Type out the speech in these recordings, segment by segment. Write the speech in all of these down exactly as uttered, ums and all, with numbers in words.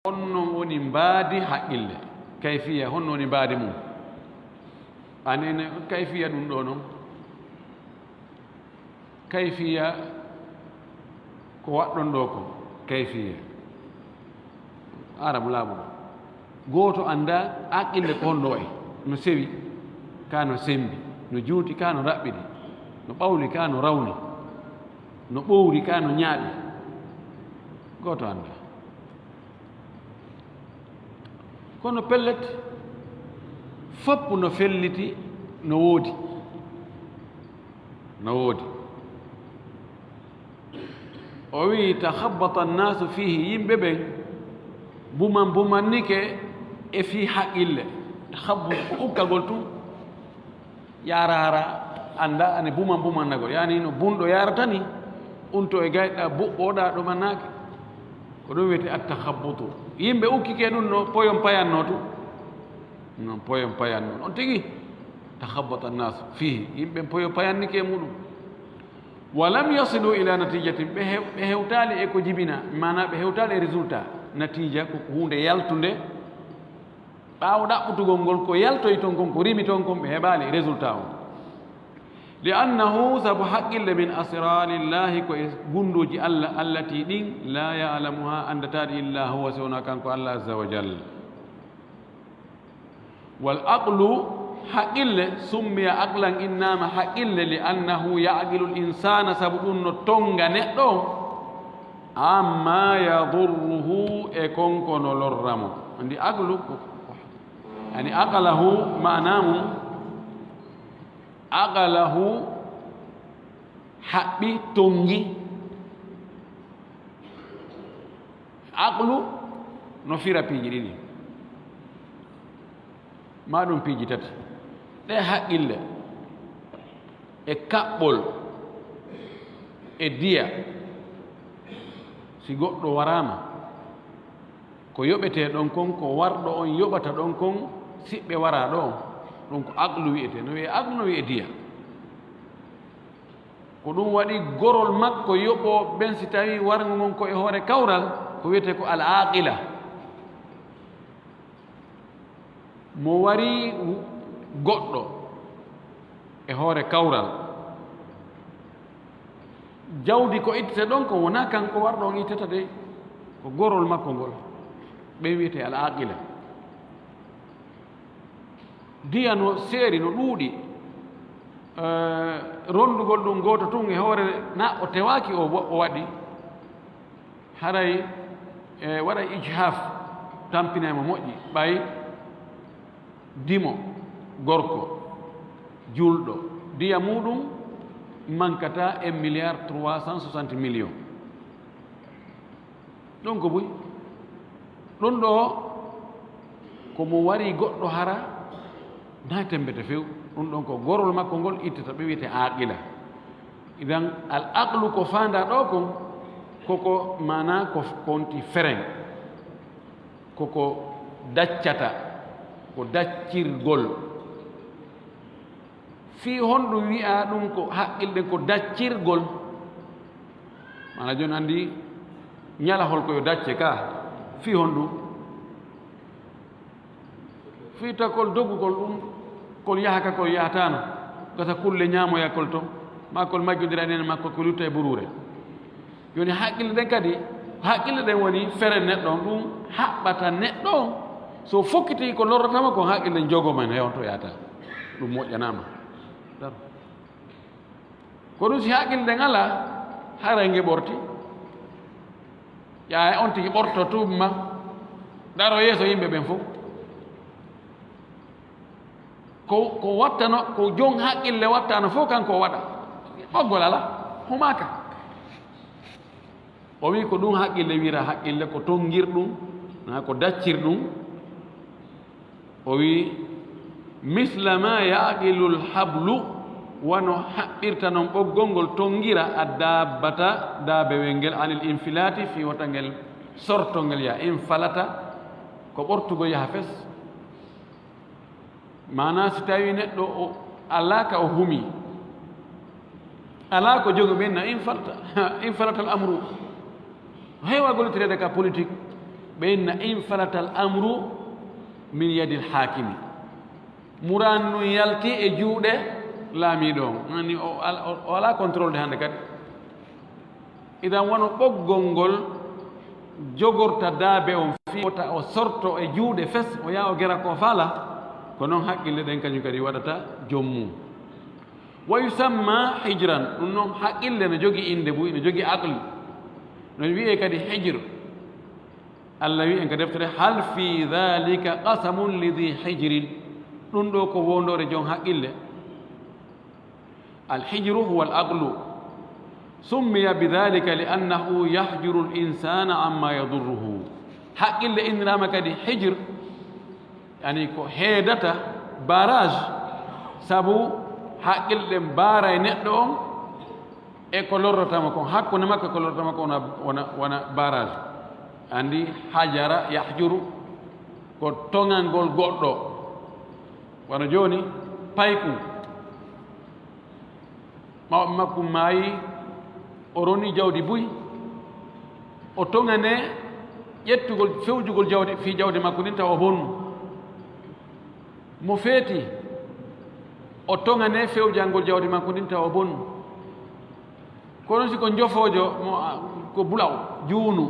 Honno woni mbaadi haqqille? Kayfiya, honno woni mbaadi mum? Anene kayfiya ɗum ɗo non. Kayfiya ko waɗɗon ɗo ko kayfiya. Arabu laaɓuɗo. Gooto annda haqqille ko honno wayi. No sewi, ka no sembi. No juuti, ka no raɓɓiɗi. No ɓawli, ka no rawni. No ɓowri, ka no ñaaɗi. Gooto annda. Kono pellet, fof no felliti, no woodi. No woodi. O wi'i, "Takhabbata annaasu fiihi", yimɓe ɓen buman bumannike e fii haqqille. Takhabbut ko ukkagol tun. Yaara hara annda ane buman bumannagol. Yani no bunɗo yarata ni, unto e gayɗa buɓɓoɗa ɗo mannaaki. Ko ɗum wiyete at-takhabbutu. Yimɓe ukkike ɗum no poyon payanno tu. No poyon payanno. On tigi, takhabbata annaasu fiihi. Yimɓe poyo payannike e muɗum. Wa lam yasilu ila natijatin. Ɓe hew-, ɓe hewtaali e ko jibina, maana ɓe hewtaali e résultat. Natiija ko huunde yaltunde. Ɓaawo ɗaɓɓutugol ngol, ko yaltoyi ton kon, ko rimi ton kon, ɓe heɓaali résultat on. Li annahu, sabu haqqille min asrarillahi, ko e gunndooji Alla, allati ɗin, la ya'lamuha, anndataɗi illa huwa, si wonaa kanko Alla azza wa jalla. Wal aqlu, haqqille, summiya aqlan, innaama haqqille, li annahu ya'qilul insaana, sabu ɗum no tonnga neɗɗo, amma yadurruhu, e kon ko no lorra mo. Anndi aqlu, ko, ko, yani aqalahu, maanaa mum, aqalahu, haɓɓi, tonngi. Aqlu no fira piiji ɗiɗi, maa ɗum piiji tati. Ɗe haqqille e kaɓɓol e diya, si goɗɗo waraama, ko yoɓetee ɗon kon, ko warɗo on yoɓata ɗon kon, siɓɓe waraa ɗo on, ɗum ko aqlu wi'etee. No wi'e aqlu, no wi'e diya. Ko ɗum waɗi gorol makko yoɓoo ɓen, si tawii warngo ngon ko e hoore kawral, ko wiyetee ko al-aaqila. Mo warii goɗɗo e hoore kawral, jawdi ko ittete ɗon, ko wonaa kanko warɗo on ittata de, ko gorol makko ngol, ɓen wiyetee al-aaqila. Diya no seeri, no ɗuuɗi. Eh, rondugol ɗum gooto tun e hoore, na o tewaaki, o wa-, o waɗi. Haray, eh, waɗay ijhaaf, tampinay mo moƴƴi. Ɓay dimo gorko, julɗo, diya muɗum mankata un milliard trois cent soixante millions. Ɗum ko buy. Ɗum ɗo, ko mo wari goɗɗo hara, na tembete few. Ɗum ɗon ko gorol makko ngol ittata, ɓe wiyete aqila. Idan, al aqlu ko faanda ɗo kon, koko maana ko konti feren. Koko daccata, ko daccirgol. Fii honɗum wi'aa ɗum ko haqqille ko daccirgol? Maana jooni anndi ñalahol ko yo dacce ka. Fii honɗum? Fii takol dogugol ɗum, kol yaha ka kol yahataano. Gasa kulle ñaamoya kol to, maa kol majjondira e nene makko, kol yutta e buruure. Jooni haqqille ɗen kadi, haqqille ɗen woni fere neɗɗo on, ɗum haɓɓata neɗɗo on. So fokkiti ko lorrata mo kon, haqqille ɗen jogoo ma, ne hewto yaata. Ɗum moƴƴanaama. Daro. Ko ɗum si haqqille ɗen alaa, haray nge ɓorti. Ƴaay on tigi ɓorto tuubi ma. Daro yeeso yimɓe ɓen fof. Ko, ko wattano, ko jon haqqille wattano fof kanko o waɗa. Ɓoggol alaa, humaaka. O wi ko ɗum haqqille wira haqqille, ko tongir ɗum, na ko daccir ɗum. O wi, "Misla ma yaqilul hablu", wano haɓɓirta non ɓoggol ngol tongira addabbata, daabewel ngel, anil infilati, fi wota ngel sorto ngel ya infalata, ko ɓortugo yaha fes. Maanaa, si tawii neɗɗo o alaa ka o humii, alaa ko jogi ɓen na infalta, infalatal amru. Heewa gollitirede ka politik, Ɓe inna infalatal amru min yadil haakimi. Muraan nun yalti e juuɗe laamiiɗo on. Ani o, o, o alaa contrôle de hannde kadi. Idan wano ɓoggol ngol jogorta daabe on fii wota o sorto e juuɗe fes, o yaa o gera ko faala, ko non haqqille ɗen kañum kadi waɗata joom mum. Wa yusamma hijran, ɗum non haqqille no jogi innde buy, no jogi aql. No wi'ee kadi hijr. Allah wi'i en ka deftere, "Hal fi dhalika qasamun li dhi hijrin." Ɗum ɗo ko wondoore jon haqqille. Al hijru huwa al aqlu. Summiya bi dhalika li annahu yahjuru al insana amma yadurruhu. Haqqille inniraama kadi hijr, yani ko heedata barrage, sabu haqqille ɗen baaray neɗɗo on e ko lorrata mo kon, hakkunde makko e ko lorrata mo kon wona, wona, wona barrage. Andi hajara yahjuru ko toŋangol goɗɗo. Wano jooni payku. Mawɓe makko maayi, o roni jawdi buy. O toŋane ƴettugol, fewjugol jawdi, fii jawdi makko ndin tawa o bonu. Mo feeti, o toŋane fewjangol jawdi makko ndin tawa o bonu. Kono si ko njofoojo, mo, ko bulaw, juunu.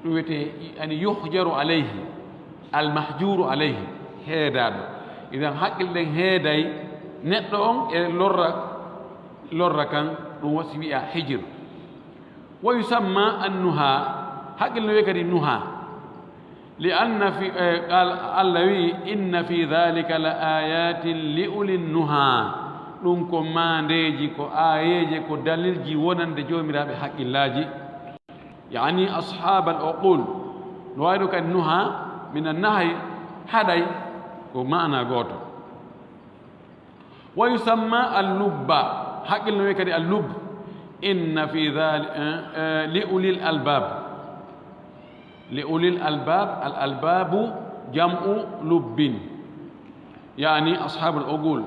Ɗum wiyetee, ani, yuhjaru alayhi, al mahjuru alayhi, heedaaɗo. Idan haqqille ɗen heeday neɗɗo on e lorra, lorra kan, ɗum wasi wi'a hijr. Wa yusamma an-nuha, haqqille no wi'ee kadi nuha. Li anna fi, eh, qal-, Allah wi'i, "Inna fi dhalika la ayatin li ulin nuha." Ɗum ko maandeeji, ko aayeeje, ko dalilji wonande joomiraaɓe haqqillaaji. Yaani ashaabal uqul. No waawi ɗo kadi nuha, mina nahay, haɗay, ko maana gooto. Wa yusamma al-lubba, haqqille no wi'ee kadi al-lub. Inna fi dhali-, eh, eh, li ulil albab. Li ulil albab, al-albabu jam'u lubbin. Yaani ashabul uqul.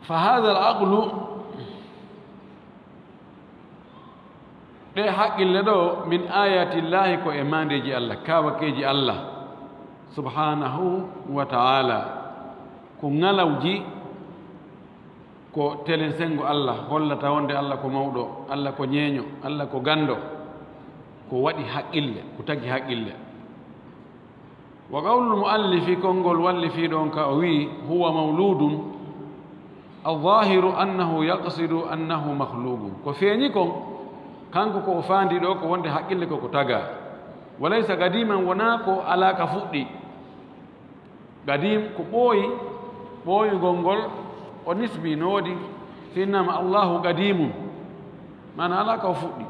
Fa hadha al-aqlu, ɗee haqqille ɗoo, min ayatillahi, ko e maandeeji Allah, kaawakeeji Allah, subhanahu wa ta'ala. Ko ŋalawji, ko telen senngo Allah, hollata wonde Allah ko mawɗo, Allah ko ñeeño, Allah ko ganndo, ko waɗi haqqille, ko tagi haqqille. Wa qawlul muallifi, konngol wallifiiɗo on ka o wi'i, "Huwa mawludun, al-zahiru annahu yaqsidu annahu makhluqun." Ko feeñi kon, kanko ko o faandi ɗo ko wonde haqqille ko ko tagaa. Wa laysa qadiman, wonaa ko alaa ka fuɗɗi. Qadim ko ɓooyi, ɓooyugol ngol o nisbi no woodi finnama Allahu qadimun, maana alaa ka o fuɗɗi.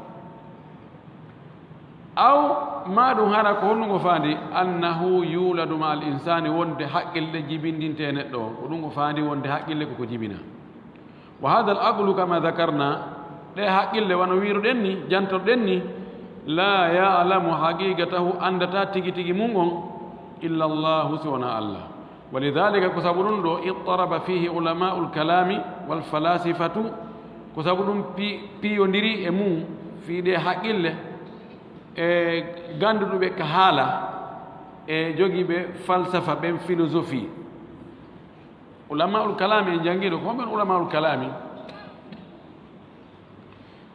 Aw maa ɗum hara ko honɗum o faandi, annahu yuladu ma al insani, wonde haqqille jibindinte e neɗɗo o, ko ɗum o faandi wonde haqqille koko jibina. Wa hadha al aqlu kama dhakarna, ɗee haqqille wano wiiruɗen ni, jantorɗen ni, la ya'lamu haqiqatahu, anndata tigi tigi mum on, illa Allahu, si wonaa Allah. Wa lidhalika, ko sabu ɗum ɗo, ittaraba fihi ulama'ul kalami wal falasifatu, ko sabu ɗum pi-, piyondiri e mum fii ɗee haqqille e gannduɗuɓe ka haala e jogiiɓe falsafa ɓen, philosophie. Ulama'ul kalami en janngiino, ko homɓen ulama'ul kalami?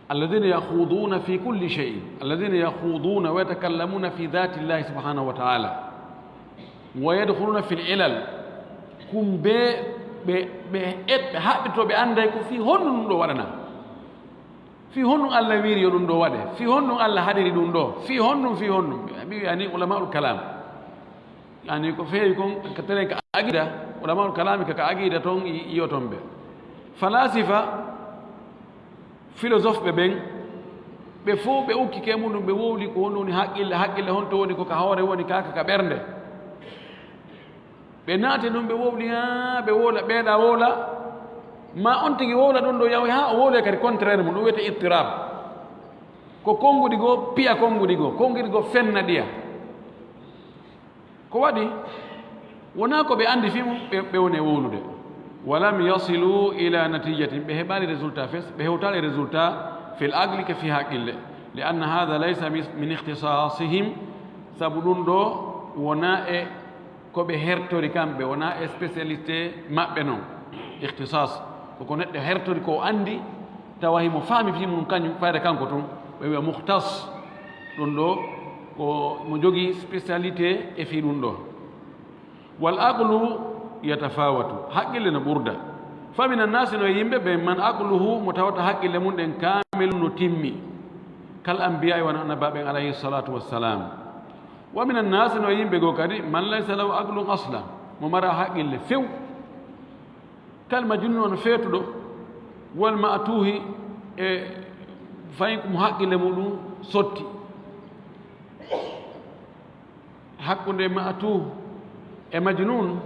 Alladhina yakhuduna fi kulli shay'in, alladhina yakhuduna wa yatakallamuna fi dhati Allahi subhanahu wa ta'ala, wa yadkhuluna fil ilal. Kumbe ɓe, ɓe, ɓe, ɓe haɓɓito, ɓe annday ko fii honɗum ɗum ɗo waɗana, fii honɗum Allah wiiri yo ɗum ɗo waɗe, fii honɗum Allah haɗiri ɗum ɗo, fii honɗum, fii honɗum. Ɓe wi'i ani ulama'ul kalam. Yani ko feewi kon ka telen ka aqida, ulama'ul kalami ka, ka aqida ton i-, iyo ton ɓe. Falasifa, philosophe ɓe ɓen, ɓe fof ɓe ukki ke muɗum, ɓe wowli ko honɗum woni haqqille, haqqille honto woni, ko ka hoore woni, ka, ka, ka ɓernde. Ɓe naati ɗum, ɓe wowli, haa ɓe wowla, ɓeeɗa wowla, ma on tigi wowla ɗum ɗo yawi, haa o wowle kadi contraire mum, ɗum wiyete ittirab. Ko konnguɗi goo piya konnguɗi goo, konnguɗi goo fenna ɗiya. Ko waɗi? Wonaa ko ɓe anndi fii mum, ɓe, ɓe woni e wowlude. Walam yasilu ila natijatin, ɓe heɓaali résultat fes, ɓe hewtaali résultat fil aqli ke fii haqqille. Li anna hada laysa mis- min ikhtisasihim, sabu ɗum ɗo wona e ko ɓe hertori kamɓe, wona e spécialité maɓɓe noon. Ikhtisas ko ko neɗɗo hertori ko o anndi, tawa himo faami fii mum kañum fayda kanko tun, ɓe wiya mukhtas. Ɗum ɗo ko mo jogii spécialité e fii ɗum ɗo. Wal aqlu yatafawatu, haqqille no ɓurda. Fa min annasi, no e yimɓe ɓen, man aqluhu, mo tawata haqqille mum ɗen, kamil, no timmi, kal anbiya'i, wano annabaaɓe ɓen alayhi salatu wassalam. Wa min annasi, no e yimɓe goo kadi, man laysa lahu aqlun asla, mo mara haqqille few, kal majnun, on feetuɗo, wal ma'tuhi, e fay mo haqqille muɗum sotti. Hakkunde ma'tuh e majnun,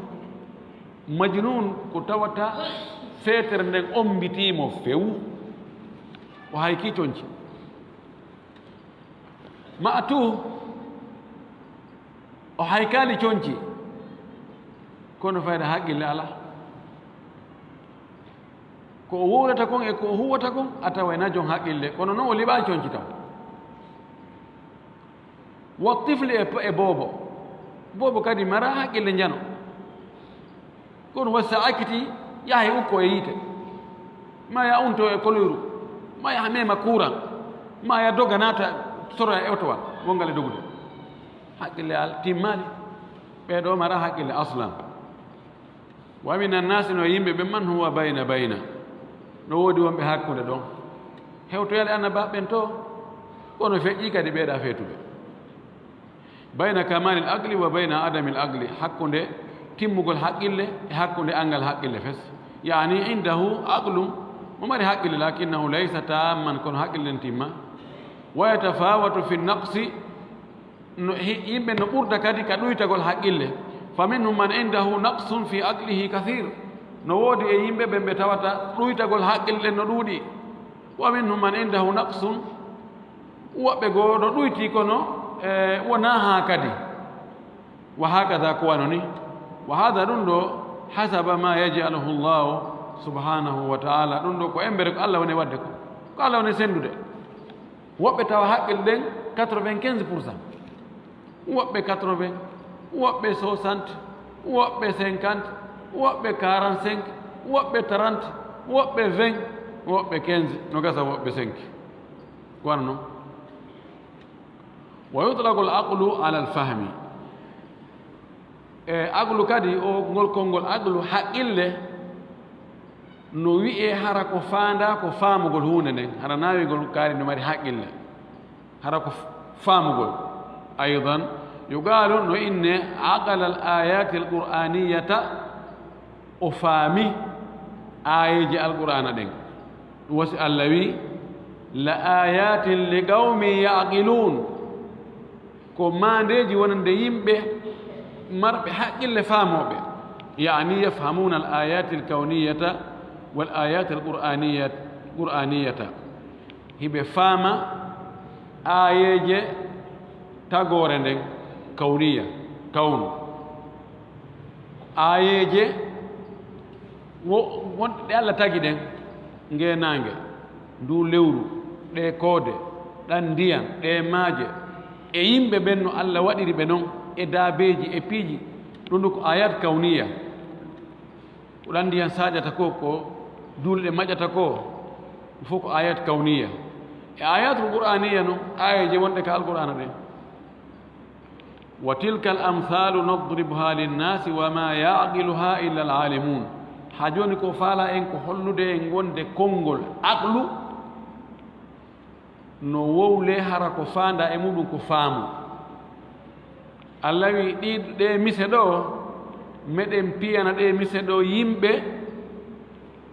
majnun ko tawata feetere nden ommbitiimo few, o haykii conci. Ma'tuh, o haykaali conci, kono fayda haqqille alaa. Ko o wowlata kon e ko o huwata kon, a taway na jon haqqille, kono non o liɓaa conci taw. Wa tifli, e, e boobo. Boobo kadi mara haqqille njano. Kono wasa akiti, yaha e ukko e yiite. Ma ya unto e koloyru. Ma ya mema kuran. Ma ya doga naata sora e otowal wongal e dogude. Haqqille alaa, timmaali. Ɓee ɗo mara haqqille aslan. Wa min annasi, no yimɓe ɓe, man huwa bayna bayna. No woodi wonɓe hakkunde ɗon. Hewtoyaali annabaaɓe ɓen to, kono feƴƴii kadi ɓeyɗaa feetuɓe. Bayna kamalil aqli wa bayna adamil aqli. Hakkunde timmugol haqqille e hakkunde anngal haqqille fes. Yaani indahu aqlun, mo mari haqqille, lakinnahu laysa tamman, kono haqqille nden timma. Wa yatafawatu fi naqsi, no, hi-, yimɓe no ɓurda kadi ka ɗuytagol haqqille. Fa minhum man indahu naqsun fi aqlihi kathir. No woodi e yimɓe ɓen ɓe tawata ɗuytagol haqqille no ɗuuɗi. Wa minhum man indahu naqsun, woɓɓe goo no ɗuyti kono, e, wonaa haa kadi. Wa hakada, ko wano ni. Wa hada, ɗum ɗo, hasaba ma yaj'aluhu Allahu subhanahu wa ta'ala, ɗum ɗo ko embere ko Allah woni waɗde ko. Ko Allah woni senndude. Woɓɓe tawa haqqille ɗen quatre-vingt-quinze pour cent, woɓɓe quatre-vingts, woɓɓe soixante, woɓɓe cinquante, woɓɓe quarante-cinq, woɓɓe trente, woɓɓe vingt, woɓɓe quinze, no gasa woɓɓe cinq. Ko wano non. Wa yutlaqu al aqlu ala al fahmi. E aqlu kadi, o, ngol konngol aqlu, haqqille, no wi'ee hara ko faandaa ko faamugol huunde nden, hara naawigol kaari no mari haqqille, hara ko f-, faamugol. Aydan, yuqalu, no inne, aqala al ayati al qur'aniyata, o faami aayeeje Alqur'aana ɗen. Ɗum wasi Allah wi, "La ayatin li qawmin yaqilun." Ko maandeeji wonande yimɓe marɓe haqqille faamooɓe. Yaani yafhamuna al ayati al kawniyata wal ayati al qur'aniyat-, qur'aniyata. Hiɓe faama aayeeje tagoore nden, kawniya, kawnu. Aayeeje wo-, wonɗe ɗe Allah tagi ɗen, ngeenaange, ndu lewru, ɗee koode, ɗan ndiyan, ɗee maaje, e yimɓe ɓen no Allah waɗiri ɓe non, e daabeeji, e piiji, ɗum ɗum ko ayat kawniya. Ko ɗan ndiyan saaƴata ko, ko duule ɗe maƴata ko, ɗum fof ko ayat kawniya. E ayatul qur'aniya non, aayeeje wonɗe ka Alqur'aana ɗen. "Wa tilka al amthalu nadribuha linnasi wa ma ya'qiluha illa al alimun." Ha jooni ko faala en ko hollude en wonde konngol aqlu no wowle hara ko faanda e muɗum ko faamu. Allah wi ɗi, ɗe mise ɗo, meɗen piyana ɗe mise ɗo yimɓe,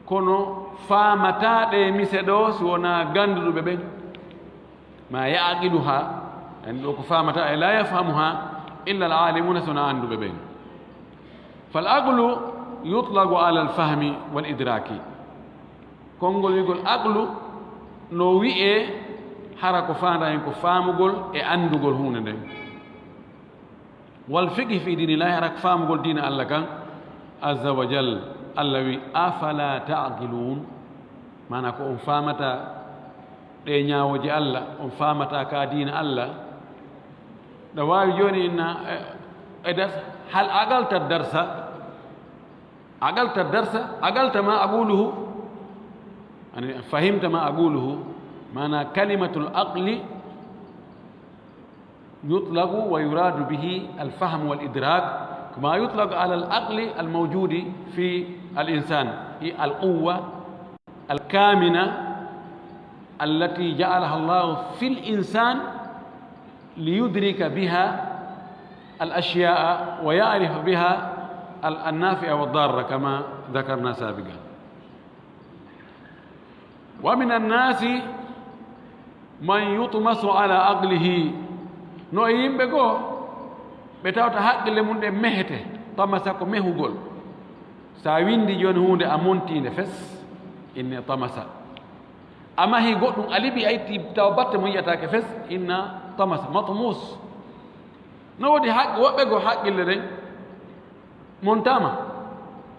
kono faamata ɗe mise ɗo si wonaa gannduɗuɓe ɓen. Ma ya'qiluha, yani ɗo ko faamata, ay la yafhamuha illa al alimuna, sona annduɓe ɓen. Fal aqlu yutlaqu ala al fahmi wal idraki. Konngol wi'gol aqlu no wi'ee hara ko faanda hen ko faamugol e anndugol huunde nden. Wal fiqhi fi dinillahi, hara ko faamugol diina Allah kan, azza wa jal. Allah wi, "Afala ta'qilun?" Maana ko on faamata Ɗe ñaawooje Allah, on faamata ka diina Allah. Ɗa waawi jooni inna, e, e darsa, hal aqalta darsa? Aqalta darsa? Aqalta ma aquluhu? Ani, fahimta ma aquluhu? Maana kalimatul aqli يطلق ويراد به الفهم والإدراك، كما يطلق على العقل الموجود في الإنسان، هي القوة الكامنة التي جعلها الله في الإنسان ليدرك بها الأشياء ويعرف بها ال-، النافع والضار، كما ذكرنا سابقا. ومن الناس من يطمس على عقله. No e yimɓe goo, ɓe tawta haqqille mum ɗe mehete. Tamasa ko mehugol. So a winndi jooni huunde, a montii nde fes, inne tamasa. A mahi goɗɗum, a liɓi, a itti tawa batte mum yiyataake fes, inna tamasa, matmus. No woodi haq-, woɓɓe goo haqqille ɗen montaama.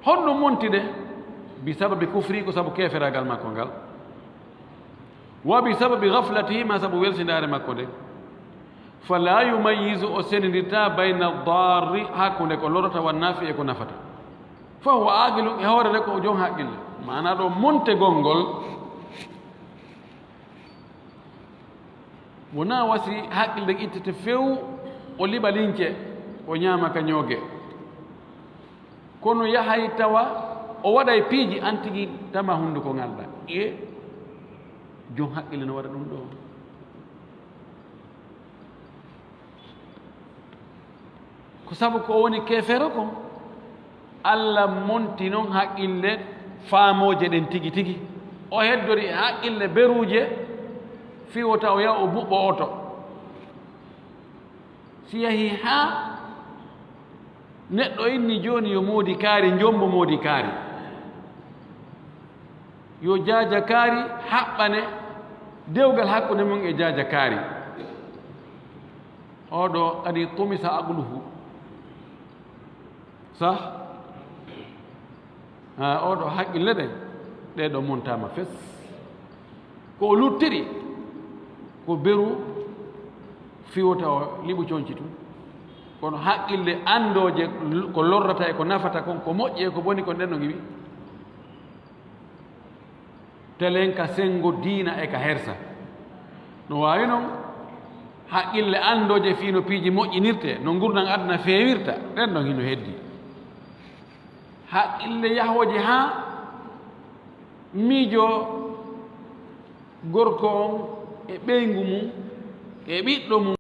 Honɗum monti ɗe? Bi sababi kufri, ko sabu keeferaagal makko ngal. Wa bi sababi ghaflatihi, ma sabu welsindaare makko nde. Fala yumayyizu, o senindirta, bayna darri, hakkunde ko lorata, wa nafi, e ko nafata. Fa huwa aqilun, e hoore nde ko o jon haqqille. Maana ɗo montegol ngol, wonaa wasi haqqille ittete few, o liɓa lince, o ñaama ka ñooge. Kono yahay tawa o waɗay piiji, an tigi tama hunnduko ngal ɗa. E jon haqqille no waɗa ɗum ɗo. Ko sabu ko o woni keefeero kon, Allah monti non haqqille faamooje ɗen tigi tigi. O heddori haqqille beruuje fii wota o yaha o buɓɓo oto. Si yahii haa neɗɗo inni jooni yo moodi kaari, njombo moodi kaari. Yo jaaja kaari haɓɓane dewgal hakkunde mum e jaaja kaari. Oɗo kadi tumisa aqluhu. Sah? Ha, oɗo haqqille ɗen, ɗe ɗo montaama fes. Ko o luttiri, ko beru fiwota o liɓu conci tun. Kono haqqille anndooje ko lorrata e ko nafata kon, ko moƴƴi e ko boni kon, ɗen no ngiwi. Telen ka senngo diina e ka hersa. No waawi non haqqille anndooje fii no piiji moƴƴinirtee, no ngurndan aduna feewirta, ɗen ɗon hino heddi. Haqqille yahooje haa miijo gorko on e ɓeyngu mum e ɓiɗɗo mum.